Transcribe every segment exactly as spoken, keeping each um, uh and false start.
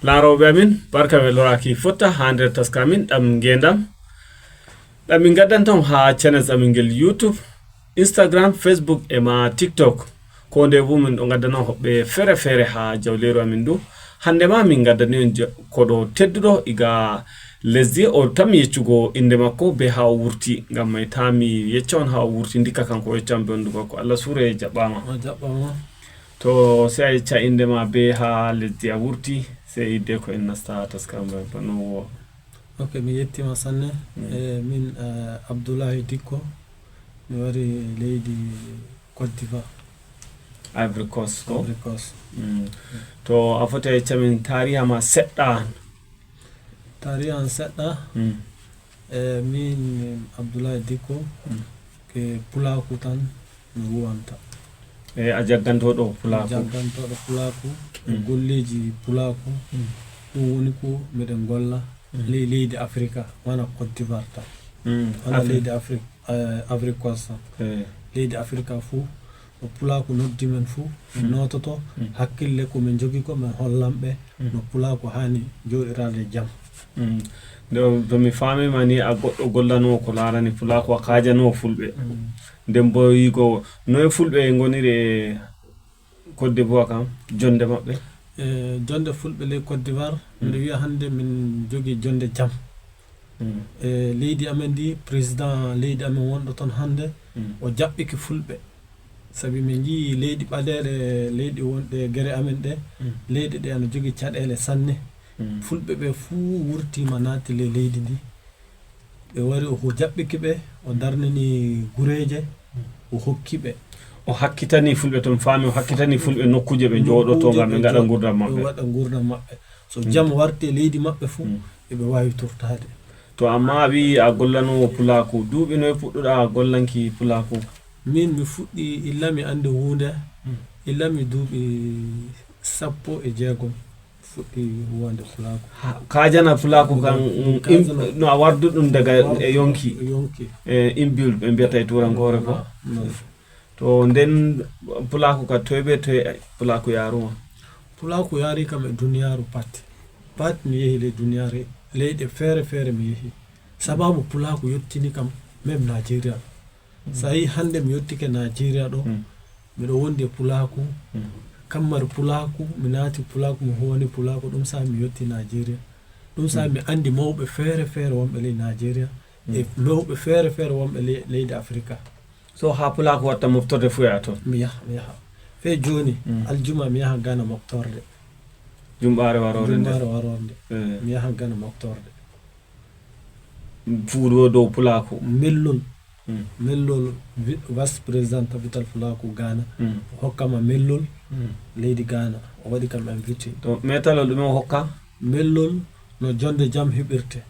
Laarooɓe amin, barka, ɓe loraaki fotta haa nder taska amin ɗam ngeendam. Ɗam min ngaddanton haa channels amin ngel YouTube, Instagram, Facebook e ma TikTok. Ko nde bu min ɗo ngaddana hoɓɓe feere feere haa jawleeru amin ndu. Hannde ma min ngaddani on ja-, koɗo tedduɗo iga lesdi, o tammi yeccugo innde makko be haa o wurti. Ngam may ta mi yecca on haa o wurti, ndikka kanko o yecca on be wondu makko. Allah suure, jaɓɓaama. A jaɓɓaama. To, sey a yecca innde ma be haa lesdi a wurti, sey hiddeko en nasta taska am bano. Ok, mi yettima sanne. Mm. Eh, min, eh, Abdoulaye Dikko, mi wari leydi Côte d'Ivoire. Ivory Coast ko? Ivory Coast. Mm. To, a foti a yecca min taariha ma seɗɗa. Taariha an seɗɗa? Mm. Eh, min, min Abdoulaye Dikko, Mm. ke Pulaaku tan mi huwanta. E a jaggantooɗo Pulaaku? Jaggantooɗo Pulaaku, e Mm. golleeji Pulaaku. Mm. Ɗum woni ko miɗen golla Mm. ley leydi Afrika, wona Côte d'Ivoire tan. Mm. Wona Afri- leydi Afrik-, eh, Ivory Coast tan. Eh. Leydi Afrika fuu, no Pulaaku noddi men fuu, min Mm. noototo, Mm. hakkille ko min njogii ko, min hollan ɓe Mm. no Pulaaku haani jooɗiraade jam. Mm. Nde o, to mi faami ma ni, a goɗɗo gollanoowo ko laarani Pulaaku, a kaajanoowo Fulɓe. Mm. Nden bo yigo, noye Fulɓe ngoniri e Côte d'Ivoire kam, jonde maɓɓe? E jonde Fulɓe ley Côte d'Ivoire, Mm. miɗo wiya hannde min njogii jonde jam. Mm. E leydi amen ndi, président leydi amen wonɗo toon hannde, Mm. o jaɓɓike Fulɓe. Sabi min njii leydi ɓaleeɗe, leyɗe wonɗe gere amen ɗe, Mm. leyɗe ɗe ana jogii caɗeele sanne. Mm. Fulɓe ɓe fuu wurtiima naatti ley leydi ndi. Ɓe wari, o jaɓɓike ɓe, o darnini gureeje, o hokki ɓe. O hakkitani Fulɓe, to mi faami, o hakkitani Fulɓe nokkuuje ɓe njooɗotoo ngam ɓe ngaɗa nguurndam maɓɓe. Ɓe waɗa nguurndam maɓɓe. So Mm. jam warti e leydi maɓɓe fuu, Mm. eɓe waawi turtaade. To amma a wi'i a gollanoowo Pulaaku, duuɓi noye puɗɗuɗaa gollanki Pulaaku? Min mi fuɗɗii illa mi anndi huunde, Mm. illa mi duuɓi sappo e jeegom fuɗɗii huwande Pulaaku. Ha, kaajana Pulaaku kan, Min mm, kaajana. Im-, no a wardu ɗum daga Waaw, e yonki. Yonki. E inbuilt ɓe mbiyata e turankoore ko. Voilà, non. To nden Pulaaku ka toye be toye Pulaaku yaaruma? Pulaaku yaari kam e duniyaaru pat. Pat mi yehi ley duniyaaru, leyɗe feere feere mi yehi. Sababu Pulaaku yottini kam, même Nigeria ɗo. Mm. So a yii hannde mi yottike Nigeria ɗo, Mm. miɗo wondi e Pulaaku, Mm. kammari Pulaaku, mi naati Pulaaku, mi huwani Pulaaku, ɗum saabi mi yotti Nigeria. Ɗum saabi Mm. mi anndi mawɓe feere feere wonɓe ley Nigeria, e Mm. mawɓe feere feere wonɓe ley-, leydi Afrika. So haa Pulaaku watta moftorde fuu yaha toon? Mi yaha, mi yaha. Fee jooni, Mm. aljuma mi yaha Ghana moftorde. Jumɓaare waroore nde? Jumɓaare waroore nde. Eh. Mi yaha Ghana moftorde. Fuuɗo dow Pulaaku? Mellol. Mm. Mellol vi-, vice président Vital Pulaaku Ghana. Mm. O hokkama mellol Mm. leydi Ghana. O waɗi kam invité. To metalol ɗume o hokka? Mellol no jonde jam heɓirte.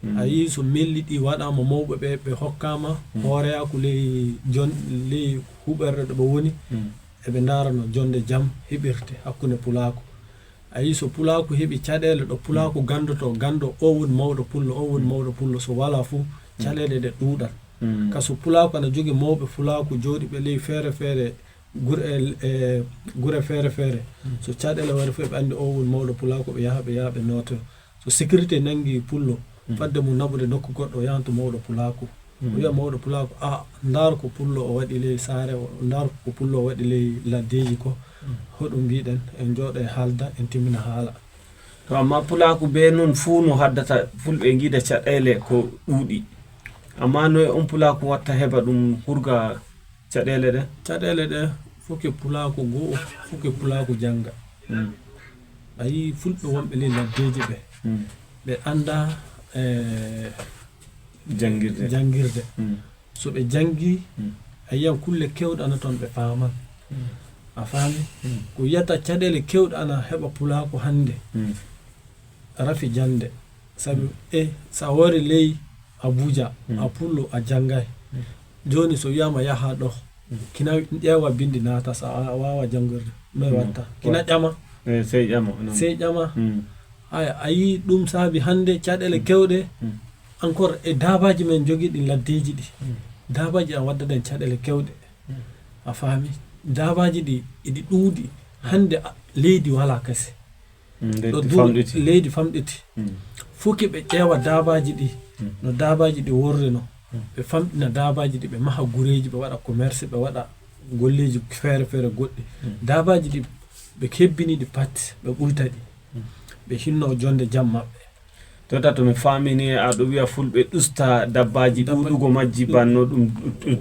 Mm. A yii so melli ɗi waɗaama mawɓe ɓe, ɓe hokkaama Mm. hooreyaaku ley jon-, ley huɓerde ɗo ɓe woni, Mm. eɓe ndaara no jonde jam heɓirte hakkunde Pulaaku. A yii so Pulaaku heɓi caɗeele ɗo Pulaaku Mm. ganndotoo, ganndo o woni mawɗo pullo, o woni Mm. mawɗo pullo, so walaa fuu, Mm. caɗeele ɗe ɗuuɗat. Mm. Ka so Pulaaku ana jogii mawɓe Pulaaku jooɗiiɓe ley feere feere, gure, e, e gure feere feere. Mm. So caɗeele wari fof, ɓe anndi o woni mawɗo Pulaaku, ɓe yaha, ɓe yaha, ɓe nootoya. So sécurité nanngi pullo, Mm. fadde mum naɓude nokku goɗɗo, o yahan to mawɗo Pulaaku. Mm. O wiya mawɗo Pulaaku, "A, ndaar ko pullo o waɗi ley saare, o, ndaar ko pullo o waɗi ley laddeeji ko. Mm. Hoɗum mbiɗen, en njooɗo e haalda, en timmina haala." To amma Pulaaku be noon fuu no haddata Fulɓe ngiida caɗeele ko ɗuuɗi. Amma noye on Pulaaku watta heɓa ɗum hurga caɗeele ɗe? Caɗeele ɗe, fof ke Pulaaku goo, fof ke Pulaaku jannga. Mm. A yii Fulɓe wonɓe ley laddeeji ɓe, Mm. ɓe annda, eh, Janngirde. janngirde. Mm. So ɓe janngii, Mm. a yiyan kulle keewɗe ana toon ɓe paaman. Mm. A faami? Mm. Ko wiyata caɗeele keewɗe ana heɓa Pulaaku hannde. Mm. Rafi jannde. Sabi, Mm. e, so a wari ley Abuja, Mm. a pullo, a janngay. Mm. Jooni so wiyaama yaha ɗo, Mm. kina ƴeewa binndi naata, so a, a waawa janngirde. No e Mm. watta? Kina Wa-, ƴama? Eh, sey ƴama, non. Sey ƴama? Mm. Aya, a yii ɗum saabi hannde caɗeele Mm. keewɗe, Mm. encore e daabaaji men njogii ɗi laddeeji ɗi. Mm. Daabaaji ana wadda ɗen caɗeele keewɗe. Mm. A faami? Daabaaji ɗi, eɗi ɗuuɗi. Mm. Hannde a, leydi walaa kese. ɗo leydi famɗiti. Fuu ki ɓe ƴeewa daabaaji ɗi, no daabaaji ɗi worri no. Ɓe famɗina daabaaji ɗi, ɓe maha gureeji, ɓe waɗa commerce, ɓe waɗa golleeji feere feere goɗɗi. Daabaaji ɗi ɓe kebbini ɗi pat, ɓe ɓuyta ɗi. Ɓe hinno jonde jam maɓɓe. Tota to mi faamini, aɗo wiya fulɓe ɗusta dabbaaji, ɗuuɗugo majji banno ɗum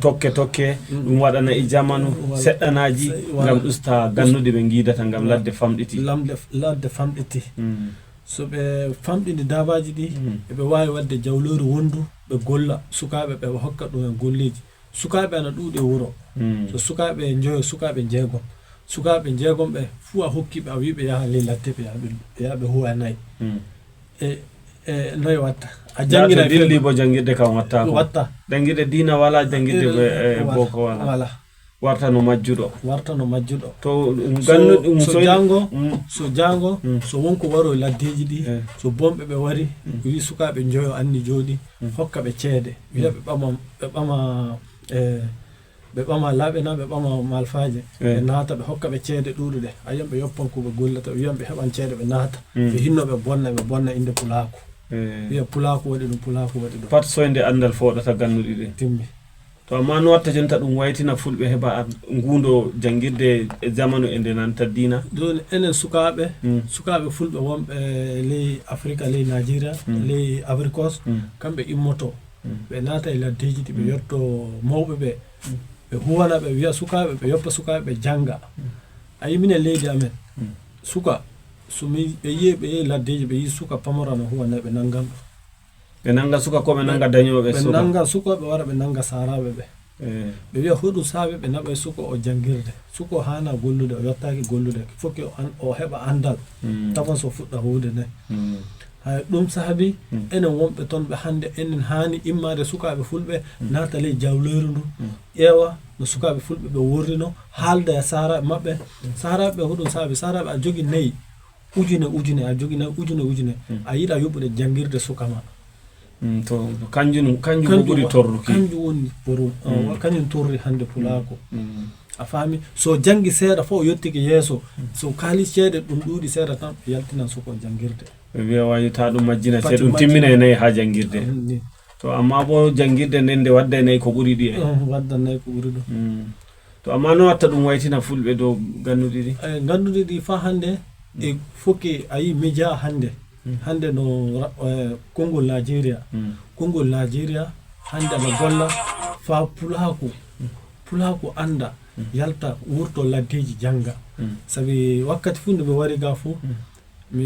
tokke tokke, ɗum waɗana e jamanu seɗɗanaaji ngam ɗusta gannuɗi ɓe ngiidata ngam ladde famɗiti. Ladde famɗiti. So ɓe famɗini daabaaji ɗi, eɓe waawi waɗde jawleeru wondu, ɓe golla sukaaɓe ɓe, ɓe hokka ɗum en golleeji. Sukaaɓe ana ɗuuɗi e wuro. So sukaaɓe njoyo, sukaaɓe njeegom. Sukaaɓe njeegom ɓe fuu a hokki ɓe, a wii ɓe yaha ley ladde, ɓe yaha ɓe, ɓe yaha ɓe huwa nayi. E, e noy watta? A jannginay dilli bo janngirde kam watta ko. Watta. Janngirde diina wala, janngirde boko wala. Wala. Warta no majjuɗo. Warta no majjuɗo. To gannuɗo so jango, so jango, so wonko waro e laddeeji ɗi, so bomɓe ɓe wari, wi sukaaɓe njoyo anni jooɗi, hokka ɓe ceede. Wiya ɓe ɓama, ɓe ɓama, e, ɓe ɓama laaɓe na, ɓe ɓama malfaaje. Ɓe naata, ɓe hokka ɓe ceede ɗuuɗuɗe. A yiyan ɓe yoppan ko ɓe gollata, ɓe wiyan ɓe heɓan ceede, ɓe naata. Ɓe hinno ɓe bonna, ɓe bonna innde pulaaku. Wiya pulaaku waɗi ɗum, pulaaku waɗi ɗum. Pat soynde anndal fooɗata gannuɗi ɗin. Timmi. To amma no watta jonta ɗum waytina fulɓe heɓa nguundo janngirde e zamanu e nde nanta diina? Jooni enen sukaaɓe, sukaaɓe fulɓe wonɓe ley Afrika, ley Nigeria, ley Abrikos, kamɓe immoto. Ɓe naata e laddeeji ɗi, ɓe yotto mawɓe ɓe. Ɓe huwana ɓe, wiya sukaaɓe, ɓe yoppa sukaaɓe, ɓe jannga. A yi minen leydi amen, suka, so mi, ɓe yi'e, ɓe yehi laddeeji, ɓe yi suka pamara no huwana, ɓe nanngan ɗum. Ɓe nannga suka ko ɓe nannga dañooɓe suka? Ɓe nannga suka, ɓe wara ɓe nannga saaraaɓe ɓe. Ɓe wiya hoɗum saabi ɓe naɓay suka o janngirde. Suka o haana gollude, o yottaaki gollude. Foki o an-, o heɓa anndal. Tafan so fuɗɗa huwde nde. Hay ɗum saabi enen wonɓe toon ɓe hannde, enen haani immaade sukaaɓe fulɓe naata ley jawleeru ndu, ƴeewa no sukaaɓe fulɓe ɓe worrino, haalda e saaraaɓe maɓɓe. Saaraaɓe ɓe hoɗum saabi? Saaraaɓe a jogi nayi ujune ujune, a jogi nayi ujune ujune, a yiɗa yoɓude janngirde suka ma. To kanjum, kanjum ko ɓuri torruki. Kanjum woni boru, kanjum torri hannde pulaaku. A faami? So janngi seeɗa fof, o yottike yeeso. So kaalis ceede ɗum ɗuuɗi seeɗa tan, ɓe yaltinan suka o janngirde. Ɓe wiya wayta ɗum majjina, se ɗum timmina e nayi haa janngirde. To amma bo janngirde nden nde wadda e nayi ko ɓuri ɗi e. Wadda nayi ko ɓuri ɗum. To amma no watta ɗum waytina fulɓe dow gannuɗi ɗi? Gannuɗi ɗi faa hannde e foki a yi media hannde. Hannde no ra-, eh, konngol Nigeria. Konngol Nigeria hannde ana golla faa pulaaku, pulaaku annda, yalta, wurto laddeeji, jannga. Sabi wakkati fuu nde mi wari ga fuu, mi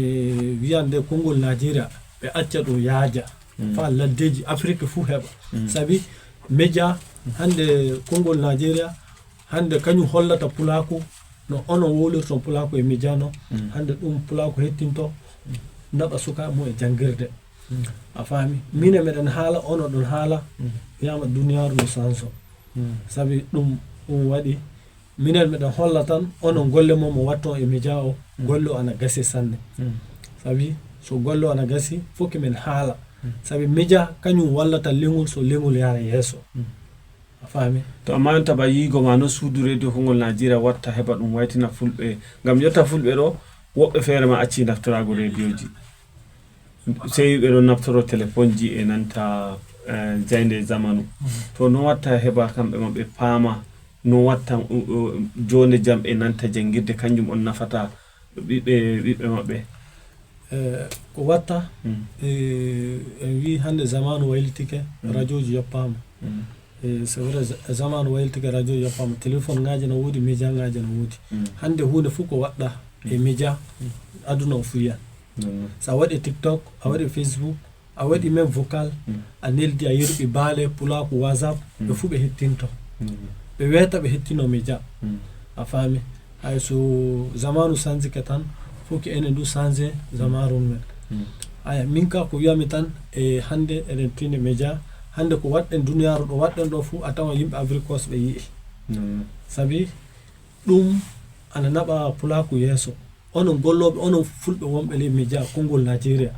wiyan nde konngol Nigeria, ɓe acca ɗum yaaja. Faa laddeeji Afiriki fuu heɓa. Sabi media hannde konngol Nigeria, hannde kañum hollata pulaaku, no onon wowlirton pulaaku e media no, hannde ɗum pulaaku hettinto, naɓa sukaaɓe mum e janngirde. A faami? Minen meɗen haala, onon ɗon haala, wiyama duniyaaru no sanso. Sabi ɗum, ɗum waɗi, minen meɗen holla tan, onon golle mon mo watton e media o, golle o ana gasi sanne. Sabi so golle o ana gasi, foki men haala. Sabi media kañum wallata leŋol, so leŋol yara yeeso. A faami? To amma on taɓa yiigo ma no suudu radio konngol Nigeria watta heɓa ɗum waytina fulɓe, ngam yotta fulɓe ɗo, woɓɓe feere ma acci naftoraago radioji. Sey ɓe ɗon naftoro telefonji e nanta, eh, jaynde zamanu. To no watta heɓa kamɓe ma ɓe paama, no watta, uh, uh, joonde jam e nanta janngirde, kanjum on nafata ɓiɓɓe, ɓiɓɓe maɓɓe? Eh, ko watta, eh, en wii hannde zamanu waylitike, radioji yoppaama. Eh, c'est vrai, za-, zamanu waylitike, radioji yoppaama, téléphone ngaaji no woodi, media ngaaji no woodi. Hannde huunde fof ko waɗɗa e media, aduna o fuyan. Sa waɗi TikTok, a waɗi Facebook, a waɗi même vocal, a neldi, a yerɓi baale, pulaaku, WhatsApp, ɓe fuu ɓe hettinto. Ɓe weeta, ɓe hettino media. A faami? Hay so zamanu sanjike tan, fof ko enen du changé zamanu men. Aya, min ka ko wiyami tan, e hannde eɗen tini media, hannde ko waɗɗen duniyaaru ɗo, waɗɗen ɗo fuu, a tawa yimɓe Afrique Coast ɓe yi'i. Sabi ɗum ana naɓa pulaaku yeeso. Onon gollooɓe, onon fulɓe wonɓe ley media konngol Nigeria,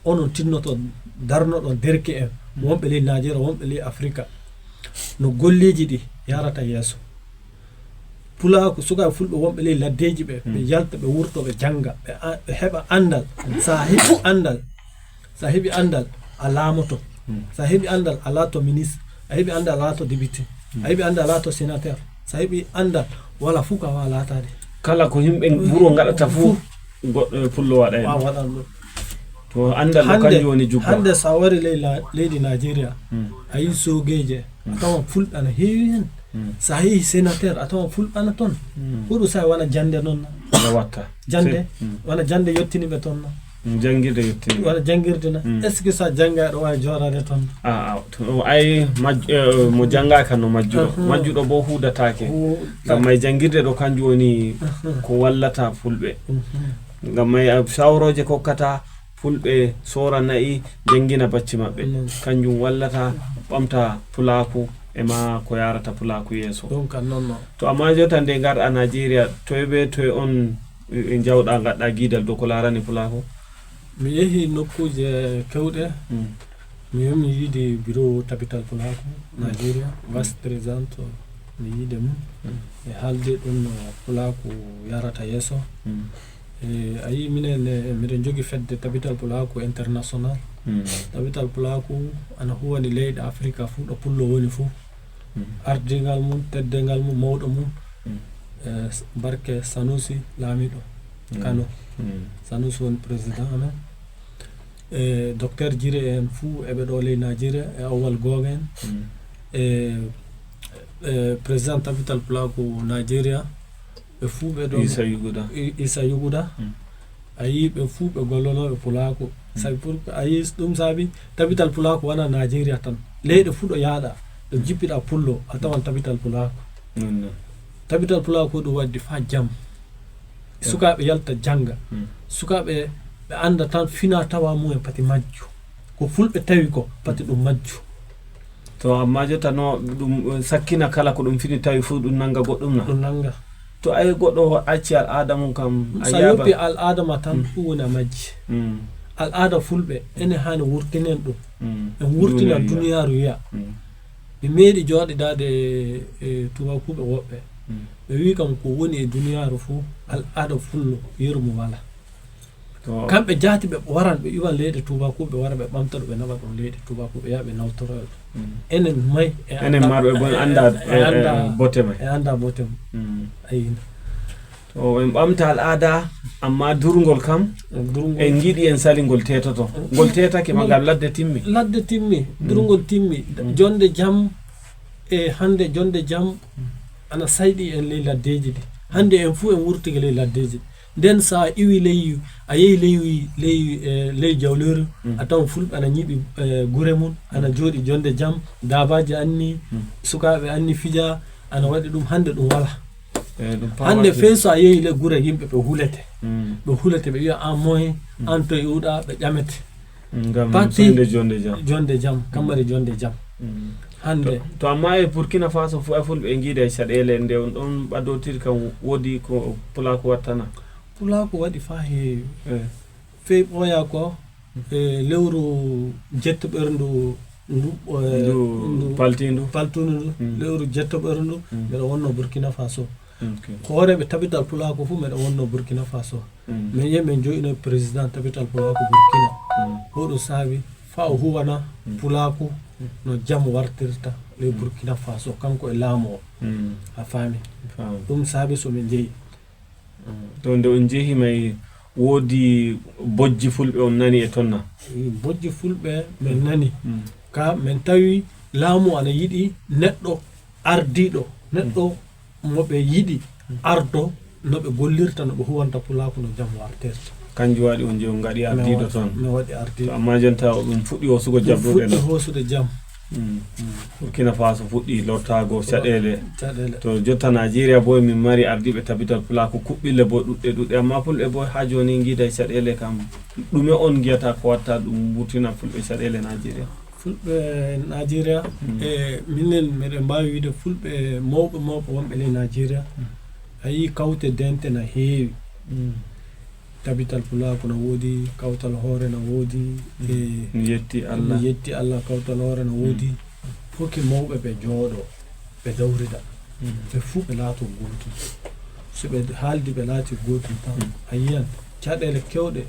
onon tinnoto darnoɗon derke en wonɓe ley Nigeria, wonɓe ley Afrika, no golleeji ɗi yarata yeeso. Pulaaku, sukaaɓe fulɓe wonɓe ley laddeeji ɓe, ɓe yalta, ɓe wurto, ɓe jannga, ɓe a-, ɓe heɓa anndal. So a heɓi anndal, so a heɓi anndal, a laamoto. So a heɓi anndal, a laato ministre. A heɓi anndal, a laato député. A heɓi anndal, a laato sénateur. So a heɓi anndal, wala fof ko a waawaa laataade. Kala ko yimɓe wuro ngaɗata fof, goɗɗo e pullo waɗa heen. Waaw, waɗan ɗum. To anndal ɗo hannde, kanjum woni jubba. Hannde so a wari ley la-, leydi Nigeria, a yii soogeeje, a tawan fulɓe ana heewi heen. So a yii sénateur, a tawan fulɓe ana toon. Huɗo sahi wona jannde noon na. Nde watta. Jannde, wona jannde yottini ɓe toon na. Janngirde yottini ɓe. Wona janngirde na. Est-ce que so a jannga aɗa waawi jooɗaade toon? Ah, ah, to ay maj-, eh, mo janngaaka no majjuɗo. Majjuɗo bo huudataake. Ngam may janngirde ɗo kanjum woni ko wallata fulɓe. Ngam may, ah, sawrooje kokkata fulɓe soora na'i, janngina bacci maɓɓe. Kanjum wallata ɓamta pulaaku e ma ko yaarata pulaaku yeeso. Ɗum kan noon no. To amma jota nde ngarɗa Nigeria, toye be toye on, eh, njawɗa ngaɗɗa giidal dow ko laarani pulaaku? Mi yehi nokkuuje kewɗe. Mi yehmi yiide bureau Tabital Pulaaku Nigeria, vice président, mi yiide mum. E haalde ɗum no pulaaku yarata yeeso. E, a yii, minen, e, miɗen njogi fedde Tabital Pulaaku International. Tabital Pulaaku ana huwani leyɗe Afrika fuu, ɗo pullo woni fuu. Ardingal mum, teddingal mum, mawɗo mum, e, s-, barke Sanusi, laamiiɗo Kano. Sanusi woni président amen. E, docteur Jire en fuu eɓe ɗo ley Nigeria, e Awal Googa en. E, e, président Tabital Pulaaku Nigeria, ɓe fuu ɓe ɗo. Isa Yuguda. I-, Isa Yuguda. A yii, ɓe fuu ɓe gollonooɓe pulaaku. Sabi pour, a yii, ɗum saabi Tabital Pulaaku wona Nigeria tan. Leyɗe fuu ɗo yahɗa, ɗo jippiɗa pullo, a tawan Tabital Pulaaku. Tabital Pulaaku ko ɗum waddi faa jam. Sukaaɓe yalta jannga. Sukaaɓe ɓe annda tan fina tawa mumen pati majju. Ko fulɓe tawi ko, pati ɗum majju. To amma jotta no ɗum, eh, sakkina kala ko ɗum fini tawi fuu ɗum nannga goɗɗum na? Ɗum nannga. To ay goɗɗo acci al'aada mum kam, a so a yaaba. Yoppi al'aada ma tan, ɗum woni a majji. Al'aada fulɓe, ene haani wurtinen ɗum. En wurtina duniyaaru yiya. Mi meeɗi jooɗidaade e, e tuubakuuɓe woɓɓe. Ɓe wii kam ko woni e duniyaaru fuu, al'aada fullo, yeru mum walaa. To kamɓe jaati ɓe waran, ɓe iwan leyɗe tuubakuuɓe, ɓe wara ɓe ɓamta ɗum, ɓe naɓa ɗum leyɗe tuubakuuɓe, ɓe yaha ɓe nawtoroya ɗum. Enen may e enen marɓe bon annda e, e, e bote may. E annda bote mum. Ayi. To en ɓamta al'aada, amma durngol kam, en ngiɗi en sali ngol teetoto. Ngol teetake ma ngam ladde timmi. Ladde timmi, durngol timmi. Jonde jam, e hannde jonde jam ana sayɗi en ley laddeeji ɗi. Hannde en fuu en wurtike ley laddeeji. Nden so a iwi ley, a yehi ley, ley, e, ley Jawleeru, a tawan fulɓe ana nyiɓi, e, gure mum, ana jooɗi jonde jam, daabaaji anni, sukaaɓe anni fija, ana waɗi ɗum, hannde ɗum walaa. Hannde fey so a yehi ley gure yimɓe, ɓe hulete. Ɓe hulete, ɓe wiya, "An moye, an toye iwɗa?" Ɓe ƴamete. Ngam soyde jonde jam. Jonde jam, kammari jonde jam. Hannde. To, to amma e Burkina Faso fuu, ay fulɓe e ngiida e caɗeele nde on ɗon ɓadotiri kam woodi ko pulaaku wattana? Pulaaku waɗi faa heewi. Fey ɓooya ko, e lewru jettoɓerndu ndu, e, ndu ndu paltindu. Paltundu ndu, lewru jettoɓerndu, mbeɗa wonno Burkina Faso. Hooreeɓe Tabital Pulaaku fuu mbeɗa wonno Burkina Faso. Min yehi min joɗɗinoyi président Tabital Pulaaku Burkina. Ko ɗum saabi faa o huwana Pulaaku no jam wartirta ley Burkina Faso, kanko e laamu o. A faami? Ɗum saabi so min njehi. To nde on njehi may woodi bojji fulɓe on nani e tonna? Bojji fulɓe min nani. Ka min tawi laamu ana yiɗi neɗɗo ardiiɗo, neɗɗo mo ɓe yiɗi ardo no ɓe gollirta, no ɓe huwanta Pulaaku, no jam wartirta. Kanjum waɗi on njehi on ngaɗi ardiiɗo toon. Mi waɗi ardiiɗo. To amma jonta ɗum fuɗɗi hoosugo jam ɗuuɗe. Fuɗɗi hoosude jam. Burkina Faso fuɗɗi lortaago caɗeele. Caɗeele. To jotta Najeriya bo min mari ardiiɓe Tabital Pulaaku, kuɓɓille bo ɗuɗɗe ɗuɗɗe. Amma fulɓe bo haa jooni ngiida e caɗeele kam. Ɗume on ngiyata ko watta ɗum wurtina fulɓe caɗeele Najeriya? Fulɓe Najeriya, e minen, miɗen mbaawi wiide fulɓe mawɓe mawɓe wonɓe ley Najeriya, a yii kawte dente na heewi. Tabital Pulaaku na woodi, Kawtal Hoore na woodi, e mi yetti Allah. Mi yetti Allah, Kawtal Hoore na woodi. Foki mawɓe ɓe jooɗo, ɓe dawrida. ɓe fuu ɓe laato gootum. So ɓe haaldi ɓe laati gootum tan, a yiyan caɗeele kewɗe